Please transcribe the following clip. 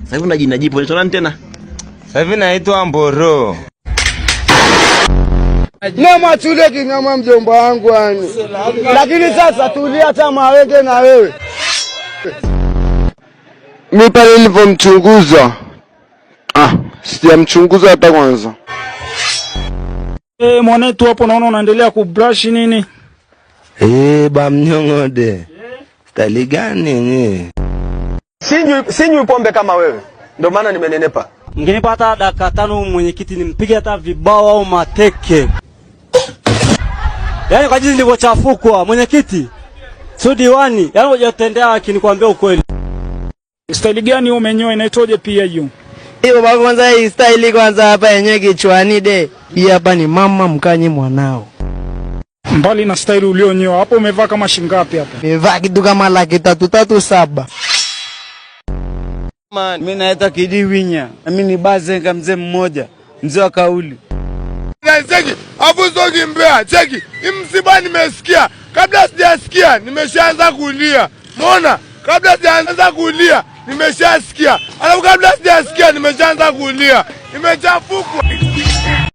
Sasa hivi una jina jipo, unaitwa nani tena? Sasa hivi naitwa Mboro. Noma tule kinyama mjomba wangu yani. Lakini sasa tulia hata mawenge na wewe. Mi pale nilivyomchunguza, ah, sijamchunguza hata kwanza. Eh, mwanetu hapo naona unaendelea kubrush nini? Eh, ba mnyong'ode. Style gani yenyewe? Sinywi pombe kama wewe, ndio maana nimenenepa. Mngenipa hata dakika 5 mwenyekiti, nimpige hata vibao au mateke. Yaani kwa jinsi nilivyochafukwa mwenyekiti, sio diwani, yaani hujatendea haki, nikwambia ukweli. Style gani umenyoa, inaitwaje pia hiyo? Hiyo baba, kwanza hii style kwanza hapa yenyewe kichwani de. Hii hapa ni mama mkanye mwanao. Mbali na style ulionyoa hapo, umevaa kama shingapi hapa? Nimevaa kitu kama 337,000. Mimi naitwa Kidiwinya. Mimi ni bazenga, mzee mmoja, mzee wa kauli. Cheki, afu soki mbea, cheki, msiba nimesikia. Kabla sijasikia, nimeshaanza kulia. Mona, kabla sijaanza kulia, nimeshasikia. Alafu kabla sijasikia, nimeshaanza kulia. Nimechafukwa.